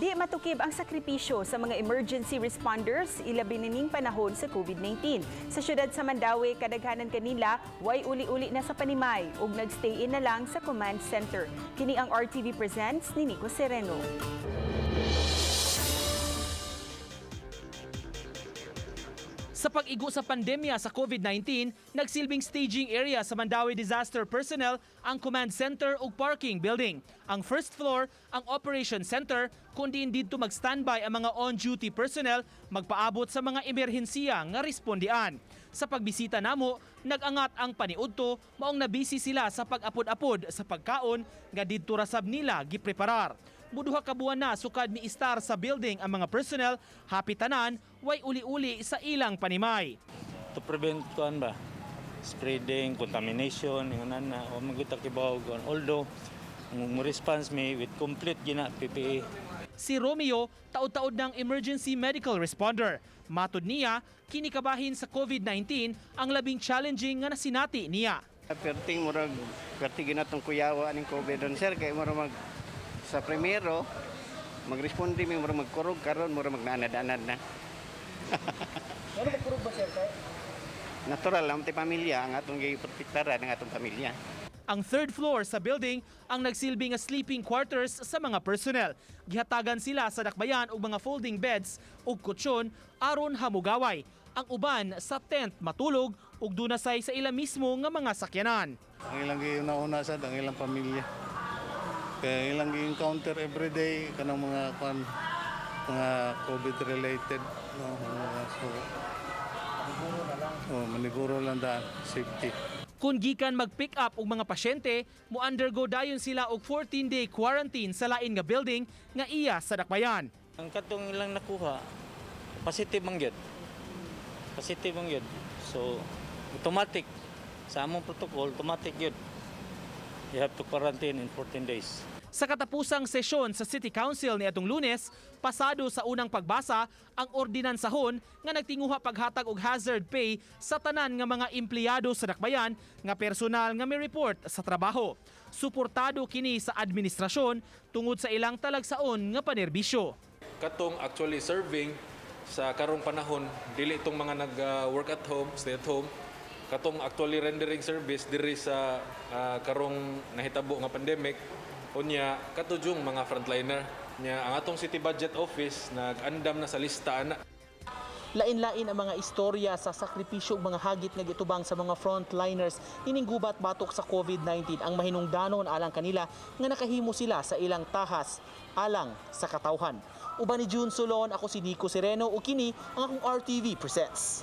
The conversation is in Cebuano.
Di matukib ang sakripisyo sa mga emergency responders, ilabi na ning panahon sa COVID-19. Sa syudad sa Mandaue, kadaghanan kanila way uli-uli na sa panimay ug nagstay in na lang sa command center. Kini ang RTV Presents ni Nico Sereno. Sa pag-igo sa pandemya sa COVID-19, nagsilbing staging area sa Mandaue Disaster Personnel ang command center ug parking building. Ang first floor, ang operation center, kundi didto mag-standby ang mga on-duty personnel magpaabot sa mga emerhensiya nga respondian. Sa pagbisita namo, nag-angat ang paniudto, maong nabisi sila sa pag-apod-apod sa pagkaon nga didto ra sab nila gipreparar. Muduha ka buwan na sukad mi-istar sa building ang mga personnel, happy tanan, way uli-uli sa ilang panimay. To prevent kuan ba, spreading contamination, ingon na o magita kibaw kuan, although mo response mi with complete gina PPE. Si Romeo, taod-taod ng emergency medical responder. Matod niya, kinikabahin sa COVID-19 ang labing challenging nga nasinati niya. Perting murag perti ginatong kuyawa aning COVID don, sir, kay murag mag sa primero magresponde mi, murag magkurog, karon murag magnanad-anad na. Ano magkurog ba, sir? Natural lang ti pamilya ang atong giprotektaran, ang atong pamilya. Ang third floor sa building ang nagsilbi nga sleeping quarters sa mga personnel. Gihatagan sila sa dakbayan og mga folding beds ug kutsyon aron hamugaway. Ang uban sa tent matulog ug dunasay sa ila mismo nga mga sakyanan. Ang ilang giuna-una sad ang ilang pamilya. Kaya ilang gi-encounter everyday kanang mga kwan, mga COVID related, no, mga so oh, maniguro lang daan safety. Kung gikan mag-pick up og mga pasyente, mo-undergo dayon sila og 14-day quarantine sa lain nga building nga iya sa dakbayan. Ang katong ilang nakuha, positive man gyud, positive man gyud, so automatic sa among protocol, automatic gyud, you have to quarantine in 14 days. Sa katapusang sesyon sa City Council ni atong Lunes, pasado sa unang pagbasa ang ordinansahon nga nagtinguha paghatag og hazard pay sa tanan nga mga empleyado sa dakbayan nga personal nga may report sa trabaho. Suportado kini sa administrasyon tungod sa ilang talagsaon nga panerbisyo. Katong actually serving sa karong panahon, dili itong mga nag work at home, stay at home, katong actually rendering service diri sa karong nahitabo nga pandemic, unya katujong mga frontliner nya. Ang atong City Budget Office nag-andam na sa lista ana. Lain-lain ang mga istorya sa sakripisyo ug mga hagit nga gitubang sa mga frontliners ining gubat batok sa COVID-19. Ang mahinungdanon alang kanila nga nakahimo sila sa ilang tahas alang sa katawhan. Uban ni June Solon, ako si Nico Sereno ug kini ang akong RTV Presents.